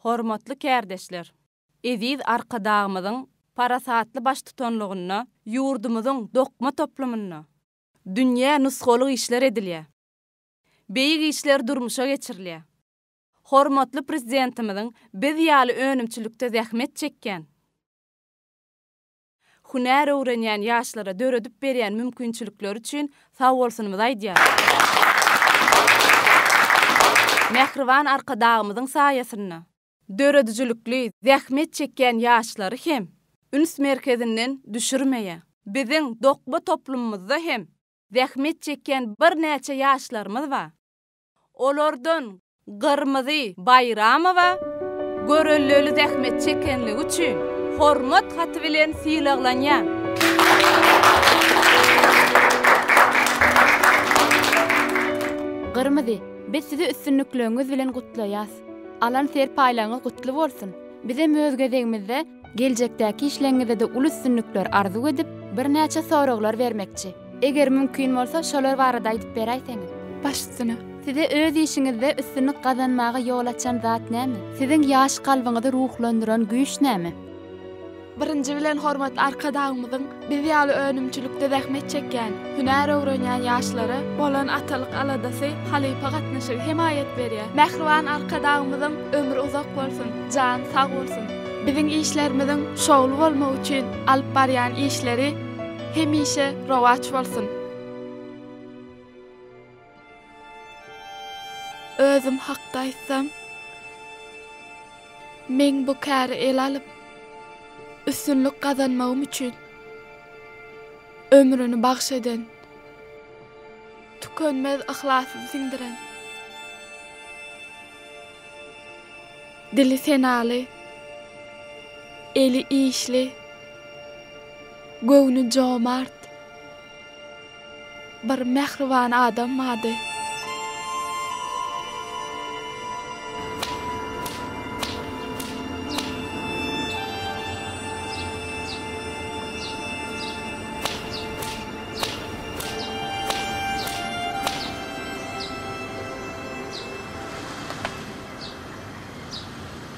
Hormatly kärdeşler! Eziz Arkadagymyzyň parasatly baştutanlygynda ýurdumyzyň dokma toplumynda dünýä nusgalyk işler edilýär. Beýik işler durmuşa geçirilýär. Hormatly Prezidentimiziň biz ýaly önümçilikde zähmet çekýän, hünär öwrenýän ýaşlara döredip berýän mümkinçilikleri üçin sagbolsunymyzy aýdýarys. Mähriban Arkadagymyzyň saýasynda döredijilikli zähmet çekýän ýaşlary hem üns merkezinden düşürmeýär. Biziň dokma toplumymyzda hem zähmet çekýän birnäçe ýaşlarymyz bar. Olardan Gyrmyzy Baýramowa görelleli zähmet çekenligi üçin Hormat haty bilen sylaglanýar. Gyrmyzy, biz sizi üstünlikleriňiz bilen gutlaýas. Alan serpaýlaryňyz gutly bolsun! Bizem öz gezegimizde geljekdäki işleňizde-de uly üstünlikler arzuw edip, birnäçe soraglar bermekçi. Eger mümkin bolsa, şolar barada aýdyp beräýseňiz. Baş üstüne. Size öz işiňizde üstünlik gazanmaga ýol açan zat näme? Siziň ýaş kalbyňyzy ruhlandyran güýç näme? Birinji bilen hormatly Arkadagymyzyň biz ýaly önümçilikde zähmet çekýän, hünär öwrenýän ýaşlara bolan atalyk aladasy, halypa gatnaşygy hemaýat berýär. Mähriban Arkadagymyzyň ömri uzak bolsun, jany sag bolsun! Biziň işlerimiziň şowly bolmagy üçin alyp barýan işleri hemişe rowaç bolsun! Özüm hakda aýtsam, meň bu käri ele alyp, üstünlik gazanmagym üçin ömrüni bagş eden, tükenmez yhlasyny siňdiren, dili senaly, eli işli, göwni jomart, Bir mähriban adam bardy.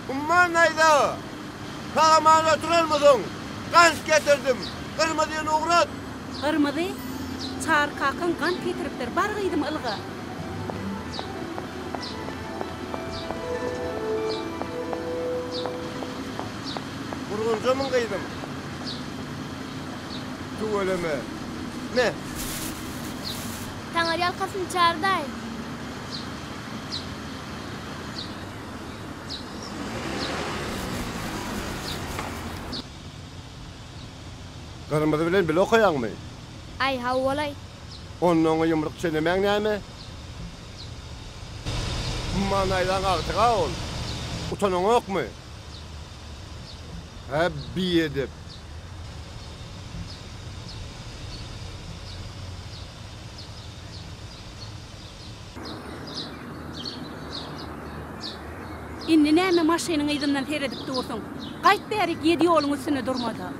Umman daýza! Sag-aman oturanmysyň? Gant getirdim. Gyrmyzyny ugrat! Gyrmyzy, Çary kakaň gant getiripdir. Bar gyzym, ylga! Gurgunjamyň gyzym? Tüweleme. Me! Taňyrýalkasyn Çary daýy. Gyrmyzy bilen bile okaýaňmy? Aý, hawa-laý. Onda oňa ýumruk çenemäň näme? Umman daýzaň agtygy-a ol. Utanaňokmy? Hä, biedep. Indi näme maşynyň yzyndan seredip dursuň? Gaýt bärik ýedi ýoluň üstünde durmada.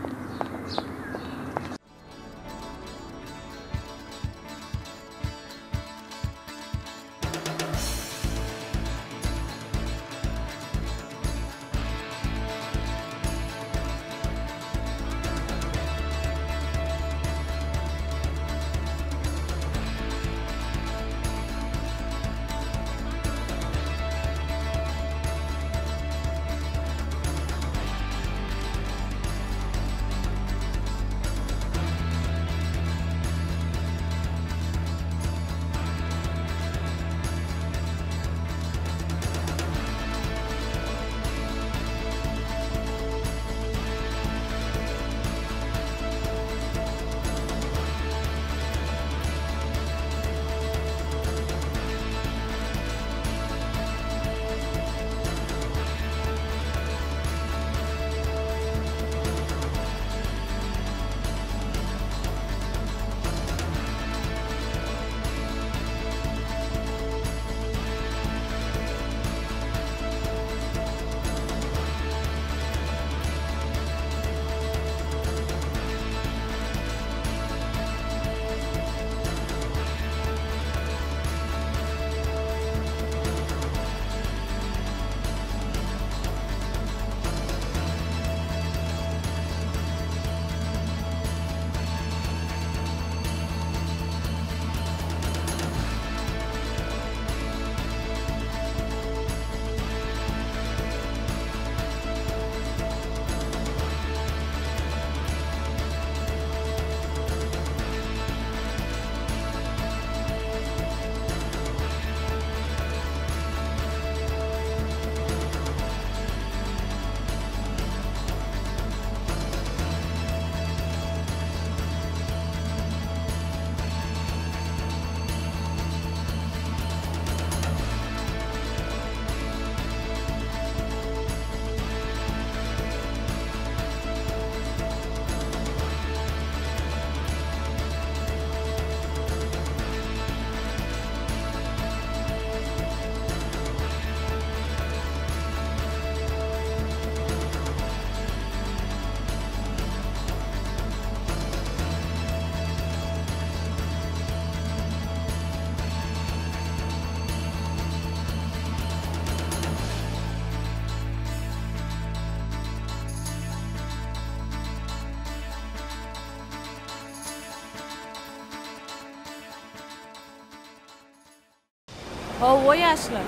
Hawa ýaşlar,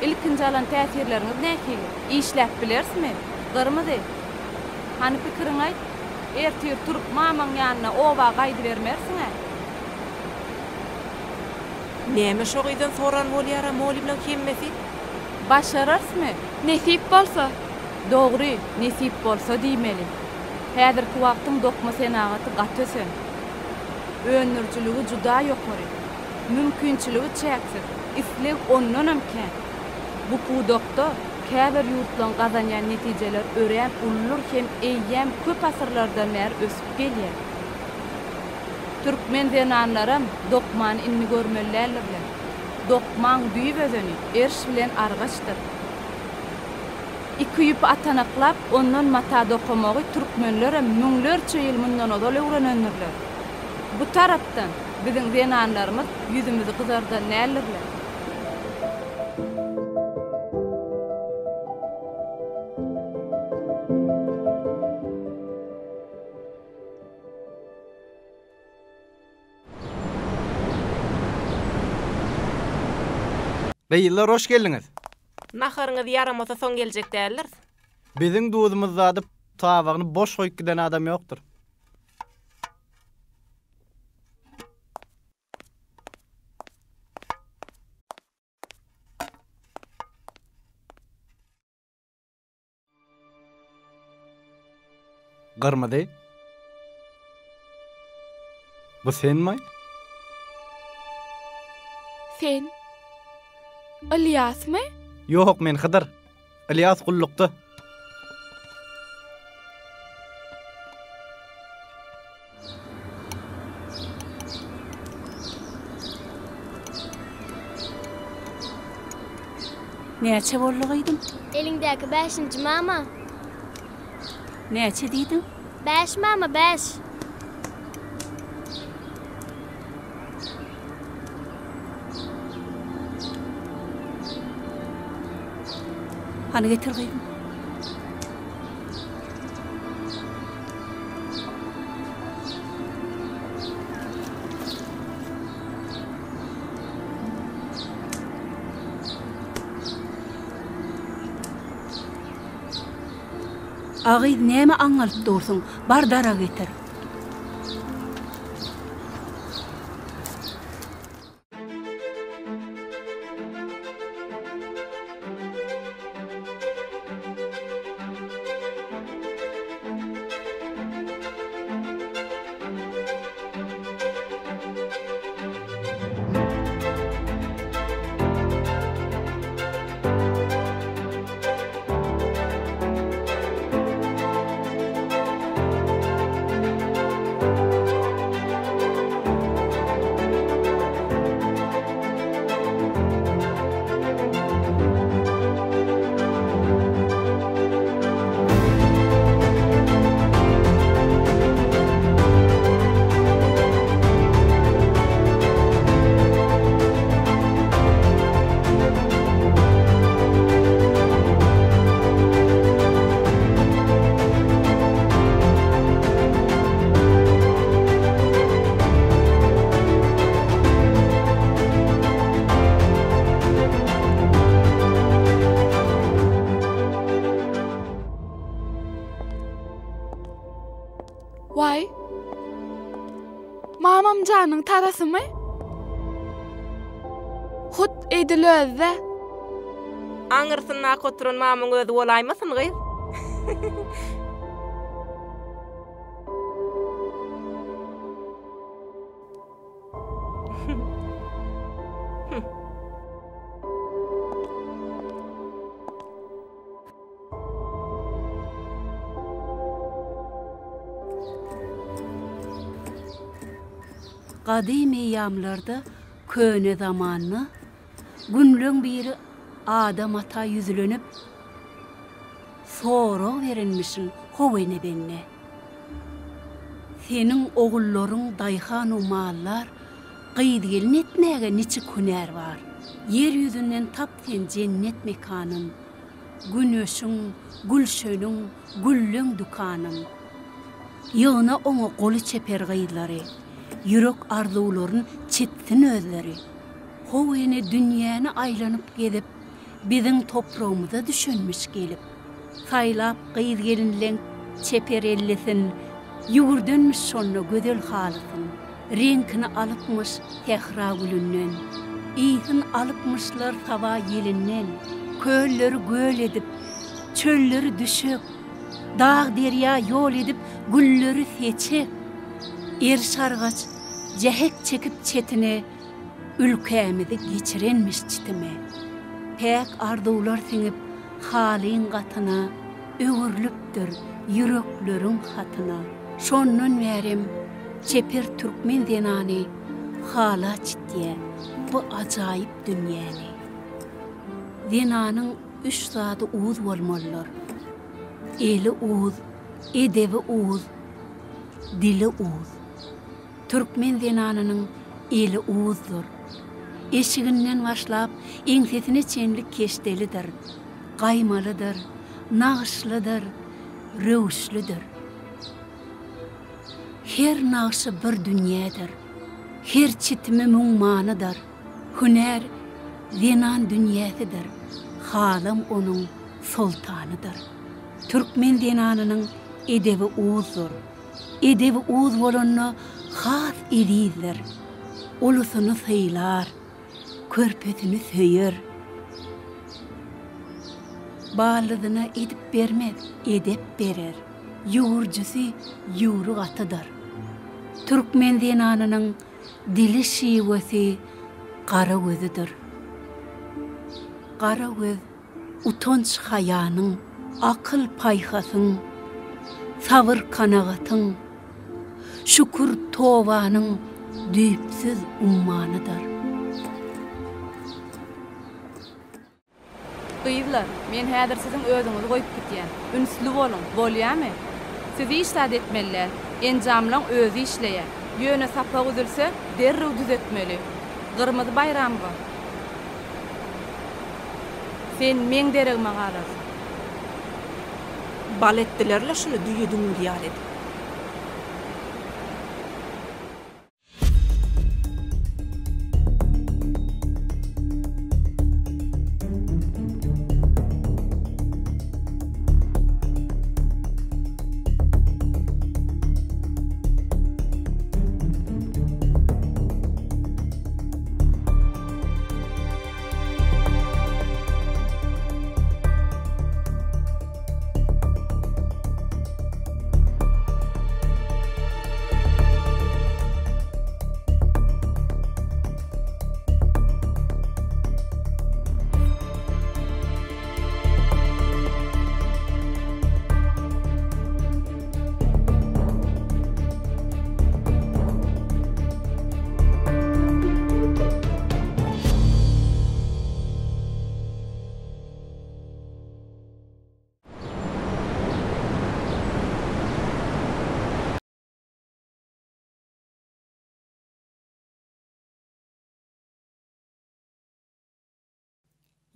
ilkinji alan täsirleriňiz nähili? Işläp bilerismi? Gyrmyzy, hany pikiriňi aýt? Ertir turup mamaň ýanyna oba gaýdybermersiň-ä? Näme şo gyzdan soran bolýara molymlaň hemmesi? Başararysmy? Nesip bolsa. Dogry, nesip bolsa diýmeli. Häzirki wagtyň dokma senagaty gaty ösen. Öndürijiligi juda ýokary. Mümkinçiligi çäksiz, isleg ondanam kän. Bu pudakda käbir ýurtlaryň gazanýan netijeleri örän uludyr hem eýýäm köp asyrlardan bäri ösüp gelýär. Türkmen zenanlaram dokmany indi görmeli däldirler. Dokmaň düýp özeni eriş bilen argaçdyr. Iki ýüpi atanaklap, ondan mata dokamagy türkmenlerem müňlerçe ýyl mundan ozal öwrenendirler. Bu tarapdan biziň zenanlarymyz ýüzümizi gyzardan däldirler. Gyzlar hoş geldiňiz. Naharyňyz ýaramasa soň geljek däldiris. Biziň duzumyzy dadyp, tabagyny boş goýup giden adam ýokdur. Gyrmyzy. Bu senmi? Sen Ylýasmy? Ýok, men Hydyr. Ylýas gullukda. Näçe boldy gyzym? Eliňdäki bäşinji mama. Näçe diýdiň? Bäş mama, bäş. Hany getir gyzym. A gyz näme aňňalyp dursuň, bar darak getir. Waý. Mamam janyň tarasymy? Hut edil özi-dä. Aňyrsyndaky oturan mamyň özi bolaýmasyn gyz? Gadym eýýamlarda, köne zamanda günleň biri Adam ata ýüzlenip, sorag berenmişin how ene bende. Seniň ogullaryň daýhan-u maldar, gyz-gelin etmäge niçik hünär bar? Ýer ýüzünden tap sen jennet mekanyn, Güneşiň, gülşeniň, gülleň dükanyn. Ýygna oňa goly çeper gyzlary, Ýürek arzuwlaryn çitsin özleri. How ene dünýäni aýlanyp gezip, biziň topragymyza düşenmiş gelip. Saýlap gyz-gelinleň çeper ellisin, Ýüwürdenmiş şonda gözel halysyn. Reňkini alypmyş sähra gülünden, Ysyn alypmyşlar saba ýelinden. Kölleri göl edip, çölleri düşek, Dag-derýa ýol edip, gülleri seçek. Eriş-argaç jähek çekip çetine, Ülkämizi geçirenmiş çitime. Päk arzuwlar siňip halyň gatyna, Öwrülipdir ýürekleriň hatyna. Şondan bärem çeper türkmen zenany Hala çitýä bu ajaýyp dünýäni. Zenanyň üç zady uz bolmalydyr, Eli uz, edebi uz, dili uz. Türkmen zenanynyň eli uzdur. Eşiginden başlap, eňsesine çenli keşdelidir, gaýmalydyr, nagyşlydyr, röwüşlidir. Her nagşy bir dünýädir. Her çitimi müň manydyr. Hünär zenan dünýäsidir, halam onuň soltanydyr. Türkmen zenanynyň edebi uzdur. Edebi uz bolanda has ezizdir. Ulusyny sylar, körpesini söýer. Baldyzyna edip bermez, edep berer. Ýüwürjisi ýüwrük atydyr. Türkmen zenanynyň dili şiwesi gara gözüdir. Gara göz utanç-haýanyň, akyl-paýhasyň, sabyr-kanagatyň, şükür-tobanyň düýpsüz ummanydyr. Gyzlar, men häzir siziň özüňizi goýup gidýän. Ünsli boluň, bolýamy? Siz hiç zat etmeli däl. Enjamlaň özi işleýär. Ýöne sapak üzülse, derrew düzetmeli. Gyrmyzy Baýramowa. Sen meň deregime galarsyň. Bal etdiler-le şuny düýe düňňül ýaly edip.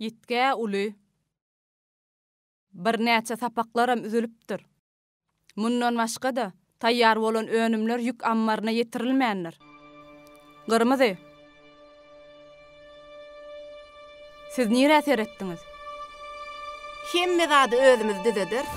Ýitgä uly. Birnäçe sapaklaram üzülipdir. Mundan başga-da, taýýar bolan önümler ýük ammaryna ýetirilmändir. Gyrmyzy. Siz nirä seretdiňiz? Hemme zady özümiz düzederis.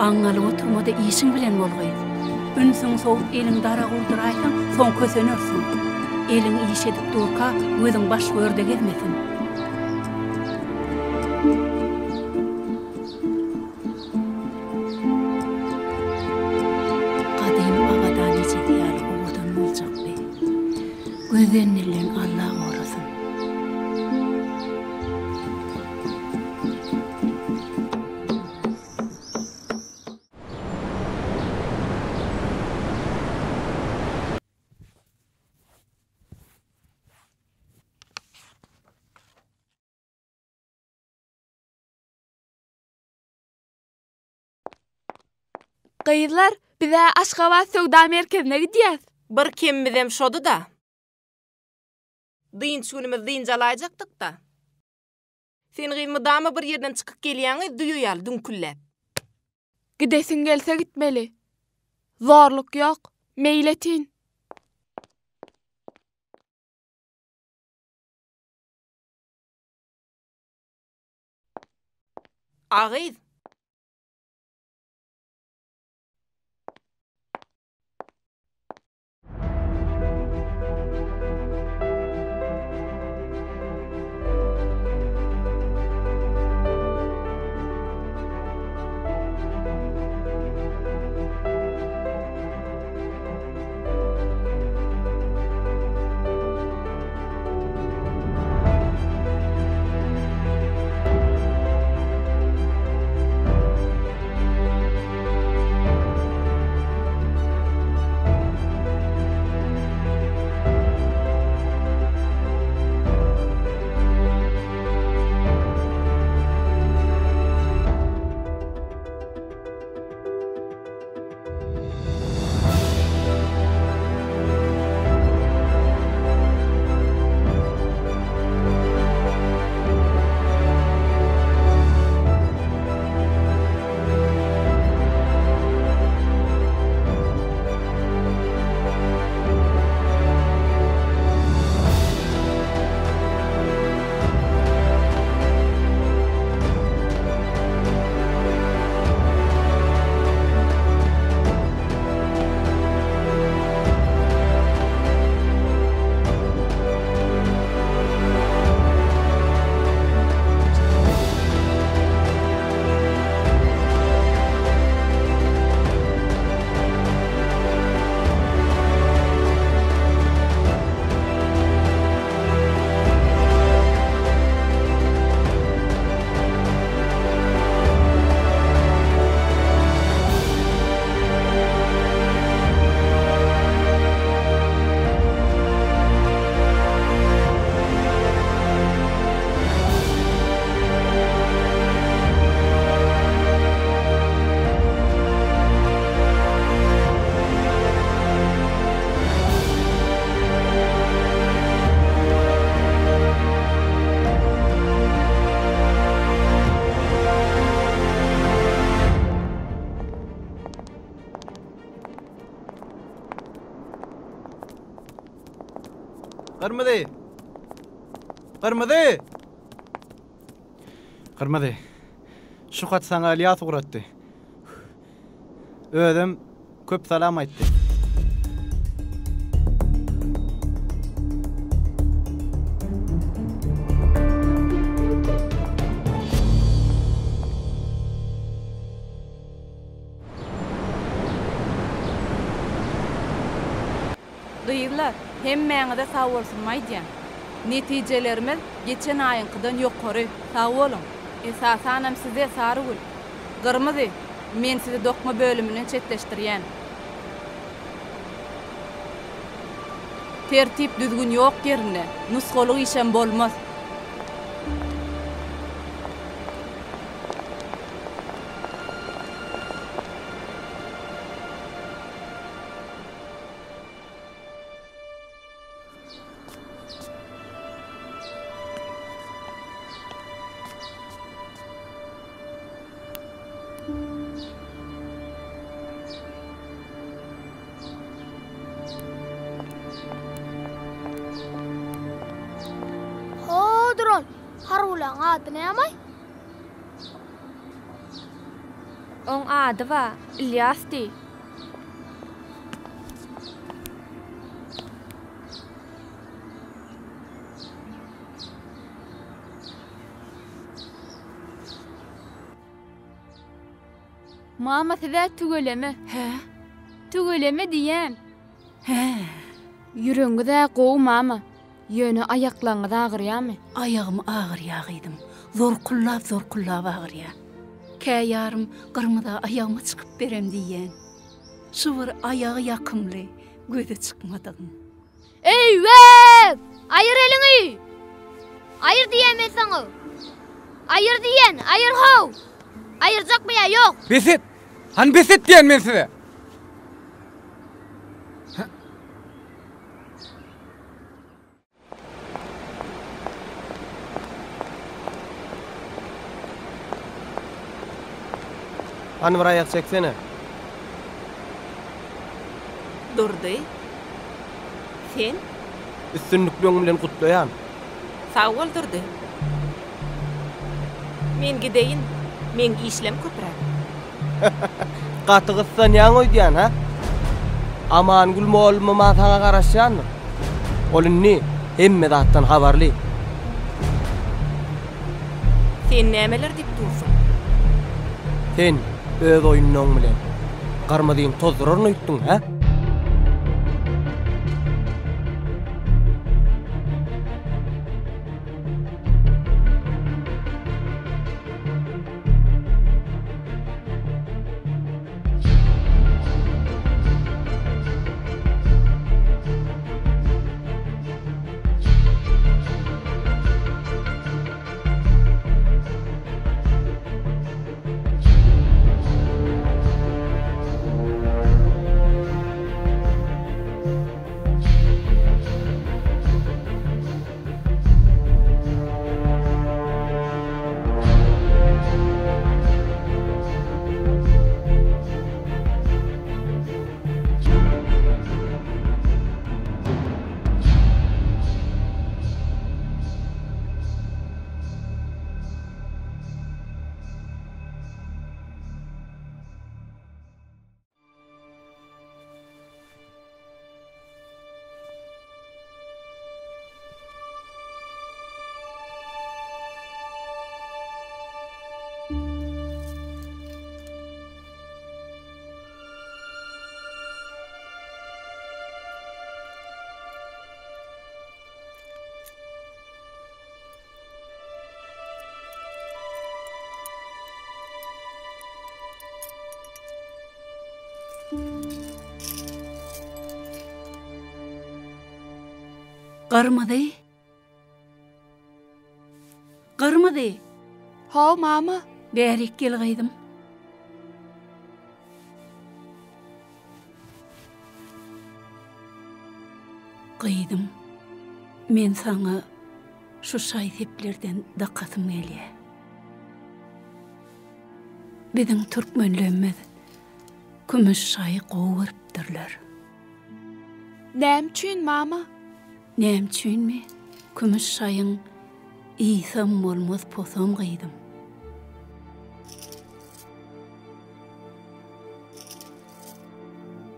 Aňňalyp oturma-da işiň bilen bol gyz. Ünsüňi sowup eliňi daraga urduraýsaň, soň kösenersiň. Eliň iş edip durka, gözüň baş görde gezmesin. Gadym Abadan ejesi ýaly owadan boljakdy. Gözden-dilden Alla gorasyn. Gyzlar, biz-ä Aşgabat söwda merkezine gidýäs. Bir kemimizem şody-da. Dynç günümiz dynç alaýjakdyk-da. Sen gyz mydama bir ýerden çykyp gelýäňiz düýe ýaly düňkülläp. Gidesiň gelse gitmeli. Zorluk ýok. Meýletin. A gyz. Gyrmyzy! Gyrmyzy! Gyrmyzy. Şu haty saňa Ylýas ugratdy. Özem köp salam aýtdy. Gyzlar, hemmäňize sagbolsunymy aýdýan. Netijelerimiz geçen aýyňkydan ýokary, sag boluň. Esasanam size, Sarygül. Gyrmyzy, men sizi dokma bölüminden çetleşdirýän. Tertip-düzgün ýok ýerinde, nusgalyk işem bolmaz. Ho duran, harulaň ady nämaý? Oň ady ba, Ylýas diý. Mama siz-ä tüweleme. Hä? Tüweleme diýýän. Hä. Ýüregiňiz-ä gowy mama. Ýöne aýaklaryňyz agyrýamy? Aýagym agyrýa gyzym. Zorkullap-zorkullap agyrýa. Käýarym gyrmyza aýagyma çykyp berem diýýän. Şu bir aýagy ýakymly, gözi çykmadygyň. Eý-weý! Aýyr eliňi! Aýyr diýýän men saňa! Aýyr diýýän, aýyr how! Aýyrjakmy ýa ýok? Bes et! Hany bes et diýen men size. Hany bir aýak çeksene. Durdy. Sen? Üstünlikleň bilen gutlaýan. Sag bol Durdy. Men gideýin. Meň işlem köpräk. Gaty gyssanýaň öýdýän, hä? Amangül mollumym-a saňa garaşýandyr. Ol indi hemme zatdan habarly. Sen nämeler diýip dursuň? Sen öz oýunlaň bilen Gyrmyzyny tozduraryn öýtdüň, hä? Gyrmyzy. Gyrmyzy. How, mama. Bärik gel gyzym. Gyzym, men saňa şu şaý-seplerden dakasym gelýär. Biziň türkmenlerimiz kümüş şaýy gowy görüpdirler. Näme üçin, mama? Näme üçinmi? Kümüş şaýyň ysam bolmaz, posam gyzym.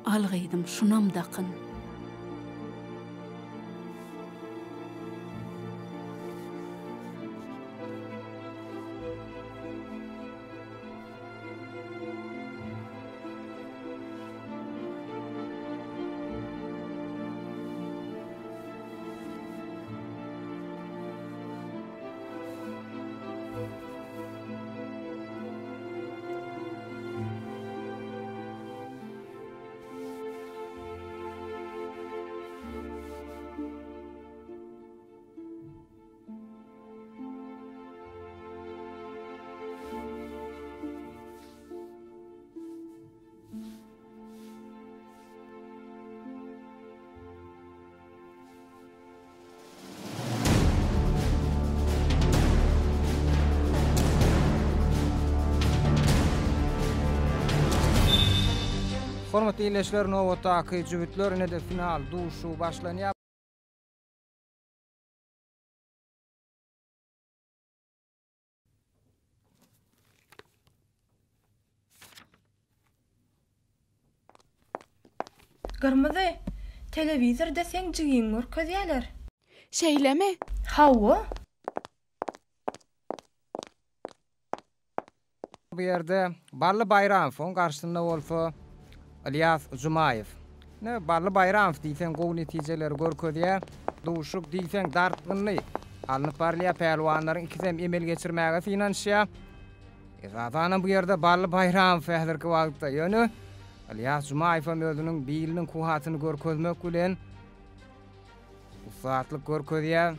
Al gyzym, şunam dakyn. Hormatly ildeşler, nobatdaky jübütler ine-de final duşuşygy başlanýar. Gyrmyzy, telewizorda seň jigiňi görkezýäler. Şeýlemi? Hawa. Bu ýerde Bally Baýramowyň garşysynda bolsa Ylýas Jumaýew. Ine, Bally Baýramow diýseň gowy netijeleri görkezýär. Duşuşyk diýseň dartgynly alnyp barylýar. Pälwanlaryň ikisem emel geçirmäge synanyşýar. Esasanam bu ýerde Bally Baýramow häzirki wagtda. Ýöne Ylýas Jumaýew hem özüniň biliniň kuwwatyny görkezmek bilen ussatlyk görkezýär.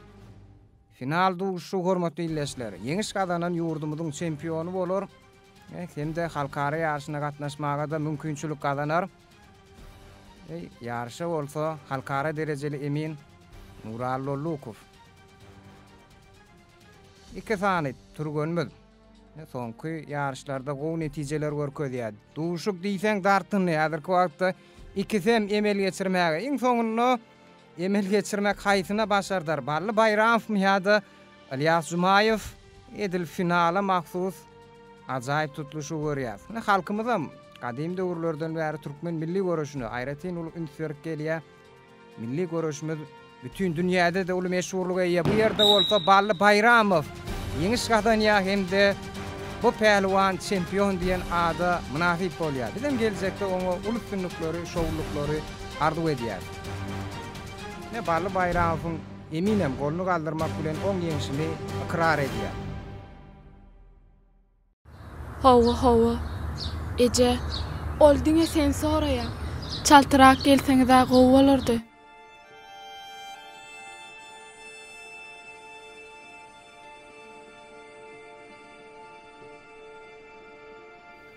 Final duşuşygy hormatly ildeşler, ýeňiş gazanan ýurdumyzyň çempiony bolar. Hem-de halkara ýaryşyna gatnaşmaga-da mümkinçilik gazanar. Ýaryşa bolsa halkara derejeli emin Nurally Lollukow. Iki sany türgenimiz soňky ýaryşlarda gowy netijeler görkezýär. Duşuk diýseň dartgynly häzirki wagtda ikisem emel geçirmäge. Iň soňunda emel geçirmek haýsyna başardar? Bally Baýramowmy ýa-da Ylýas Jumaýew? Edil finala mahsus ajaýyp tutluşygy görýäs. Ine halkymyzam gadym döwürlerden bäri türkmen milli göreşine aýratyn uly üns berip gelýär. Milli göreşimiz bütin dünýäde-de uly meşhurlyga eýe. Bu ýerde bolsa Bally Baýramow ýeňiş gazanýar hem-de bu pälwan çempion diýen ada mynasyp bolýar. Bizem geljekde oňa uly üstünlikleri, şowlulyklary arzuw edýäris. Ine, Bally Baýramowyň eminem goluny galdyrmak bilen oň ýeňşini ykrar edýär. Hawa, hawa. Eje, ol diňe seni soraýar. Çaltrak gelseňiz-ä gowy bolardy.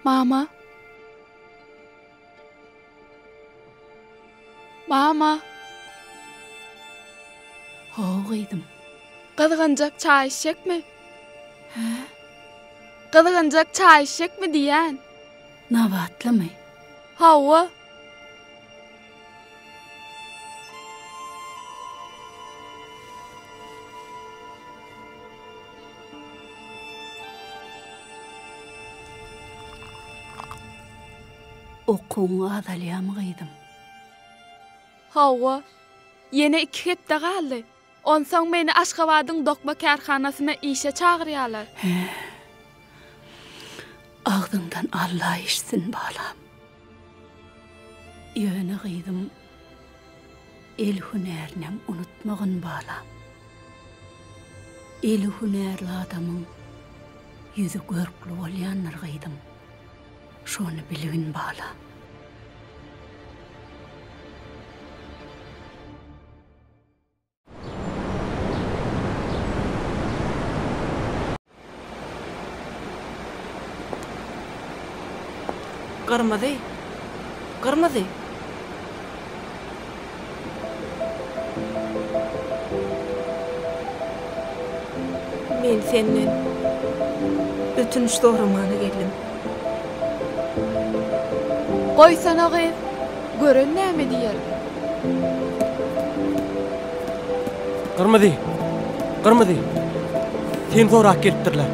Mama. Mama. How gyzym. Gyzgynjak çaý içjekmi? Hä? Gyzgynjak çaý içjekmi diýýän. Nabatlymy? Hawa. Okuwyň azalýamy gyzym? Hawa. Ýene iki hepde galdy. Onsoň meni Aşgabadyň dokma kärhanasyna işe çagyrýarlar. Hä. Agzyňdan Alla eşitsin, balam. Ýöne gyzym, el hünärinem unutmagyn, balam. Eli hünärli adamyň ýüzi görkli bolýandyr, gyzym. Şony bilgin balam. Gyrmyzy. Gyrmyzy. Men senden ötünç soramana geldim. Goýsana gyz, gören näme diýer. Gyrmyzy! Gyrmyzy! Seni sorap gelipdirler.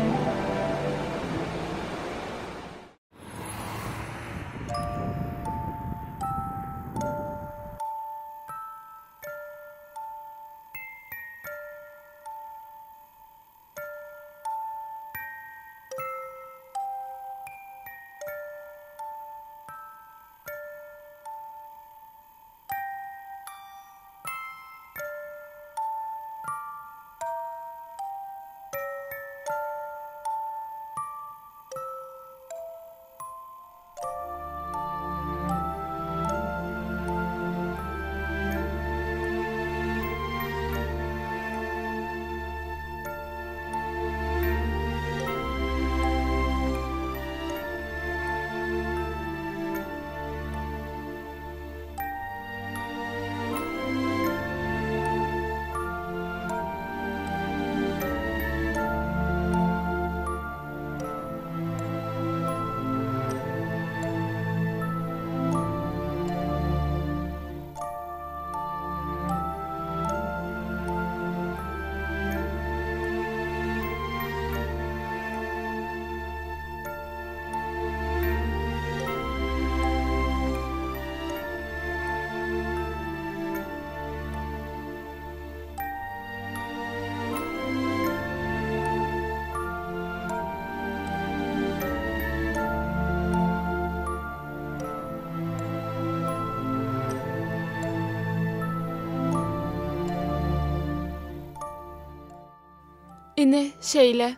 Ine, şeýle.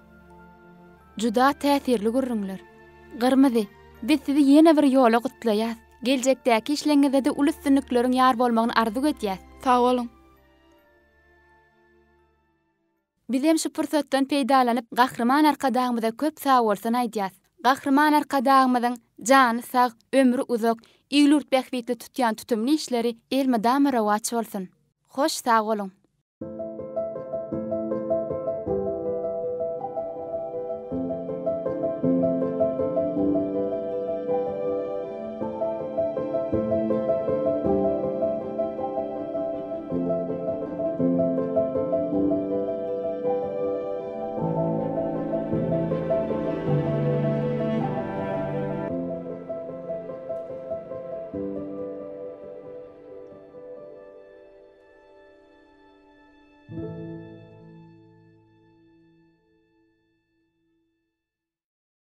Juda täsirli gürrüňler. Gyrmyzy, biz sizi ýene bir ýola gutlaýas. Geljekdäki işleňizde-de uly üstünlikleriň ýar bolmagyny arzuw edýäs. Sag boluň. Bizem şu pursatdan peýdalanyp Gahryman Arkadagymyza köp sagbolsun aýdýas. Gahryman Arkadagymyzyň jany sag, ömri uzak, il-ýurt bähbitli tutýan tutumly işleri elmydama rowaç bolsun! Hoş sag boluň!